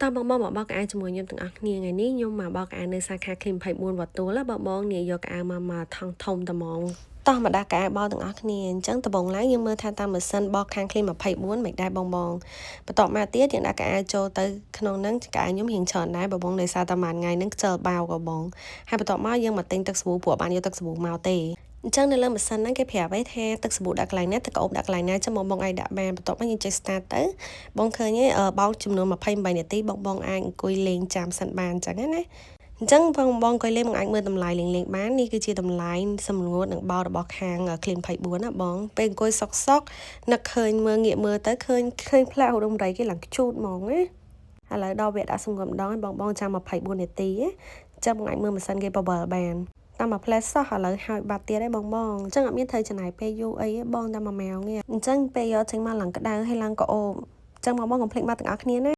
តោះបងបងមកបោកខោអាវជាមួយខ្ញុំទាំងអស់គ្នាថ្ងៃនេះខ្ញុំមកបោកខោអាវនៅសាខាឃ្លីម24វត្តទួលបងបងនេះយកខោអាវមកមកថង់ធំត្មងតោះមកដាក់ខោអាវបោកទាំងអស់គ្នាអញ្ចឹងដំបូងឡើងយើងមើលថាតាមម៉ាស៊ីនបោកខាងឃ្លីម24មិនដែរបងបងបន្ទាប់មកទៀតយើងដាក់ខោអាវចូលទៅក្នុងហ្នឹងខោអាវខ្ញុំរៀងច្រើនដែរបងបងដោយសារតែមួយថ្ងៃហ្នឹងខ្ជិលបោកបងហើយបន្ទាប់មកយើងមកទិញទឹកសាប៊ូព្រោះបានយកទឹកសាប៊ូមកទេអញ្ចឹងនៅលើម៉ាស៊ីនហ្នឹងគេប្រាប់ឯថាទឹកសាប៊ូដាក់កន្លែងណាទឹកក្រអូបដាក់កន្លែងណាចាំបងបងអាចដាក់បានបន្ទាប់មកយើងចុច start ទៅបងឃើញឯបោកចំនួន28នាទីបងបងអាចអង្គុយលេងចាំសិនបានអញ្ចឹងណាអញ្ចឹងបងបងអង្គុយលេងបងអាចមើលតម្លៃលេងលេងបាននេះគឺជាតម្លៃសម្ងួតនិងបោរបស់ខាង Clean 24ណាបងពេលអង្គុយសុកសុកនឹកឃើញមើលងាកមើលទៅឃើញឃើញផ្លាករូបដំរីគេឡើងខ្ជូតហ្មងណាឥឡូវដល់វគ្គដាក់សម្ងួតម្ដងបងបងចាំ24នាទីចាំបងអាចមើលម៉ាស៊ីនគេបបលបានតាមមួយផ្លែសោះឥឡូវហើយបាត់ទៀតឯងបងបងអញ្ចឹងអត់មានត្រូវចំណាយពេលយូរអីទេបងតែ1ម៉ោងទេអញ្ចឹងពេលយកចេញមកឡើងក្តៅហើយឡើងក្អូបអញ្ចឹងបងបងកុំភ្លេចមកទាំងអស់គ្នាណា។